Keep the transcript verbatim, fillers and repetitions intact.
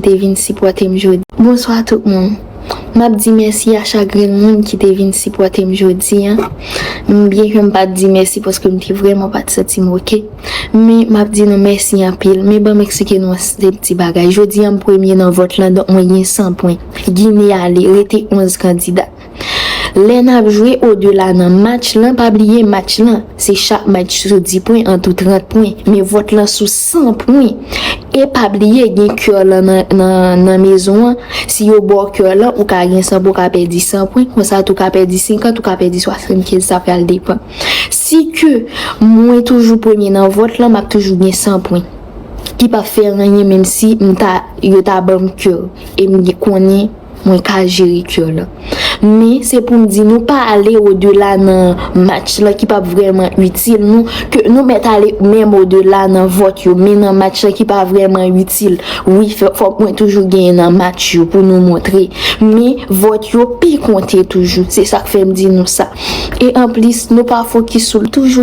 te vin sipòte m jodi. Bonswa tout moun. M ap di mèsi a chak grenn moun ki te vin sipòte m jodi a. M byen ke m pa t di mèsi paske m te vrèman pa t santi m oke. Men m ap di nou mèsi anpil. Men ban m eksplike nou yon de ti bagay. Jodi a m premye nan vòt lan, donk mwen gen san pwen. Gine ale, rete onz kandida. Lè n ap jwe odela nan match lan, pa bliye match lan, se chak match sou dis pwen, an tou trant pwen. Men vòt lan sou san pwen. E pa bliye gen kè lan nan, nan, nan mezon an. Si yo ba w kè lan, ou ka gen san pwen, ou ka pèdi san pwen. Konsa tou ka pèdi senkant, ou ka pèdi swasannkenz, sa pral depann. Si ke mwen toujou premye nan vòt lan, m ap toujou gen san pwen. Ki p ap fè anyen menm si m ta, yo ta ban m kè. E m gen, konnen mwen ka jere kè lan. Men se pou m di nou pa ale odela nan match lan ki p ap vrèman itil nou, ke nou mèt ale menm odela nan vòt yo, men nan match lan ki pa vrèman itil. Wi, fè, fòk mwen toujou genyen nan match yo pou nou montre. Men vòt yo pi konte toujou. Se sa k fè m di nou sa. E anplis, nou pa fokis sou l toujou.